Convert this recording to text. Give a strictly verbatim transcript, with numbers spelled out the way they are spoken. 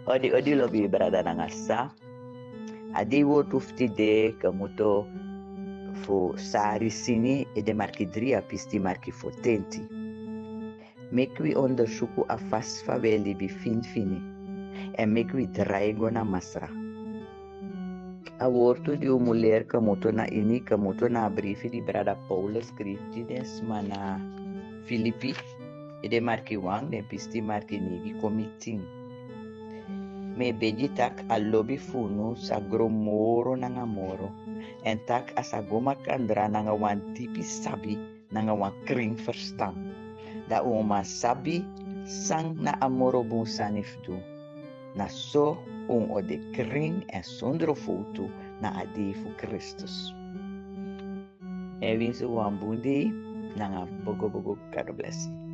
Odi odi lobi brada nanga sa. A dei wortu fu tide komoto fu Sari Sini, e de marki dri, a pisti marki fotenti. Meki wi ondersuku a fasi fa wi e libi finfini, èn meki wi drai go na Masra. A wortu di un mu leri komoto na ini, komoto na a brifi di brada Paulus skrifi gi den sma na Filipi, e de marki wan, den pisti marki neigi kon tin. Mi e begi tak' a lobi fu unu sa gro moro nanga moro, èn tak' a sa go makandra nanga wan dipi sabi nanga wan krin ferstan. Dan un o man sabi san na a moro bun sani fu du. Na so un o de krin èn sondro fowtu na a dei fu Kristus. Mi e winsi un wan bun dei nanga bogobogo Gado blesi.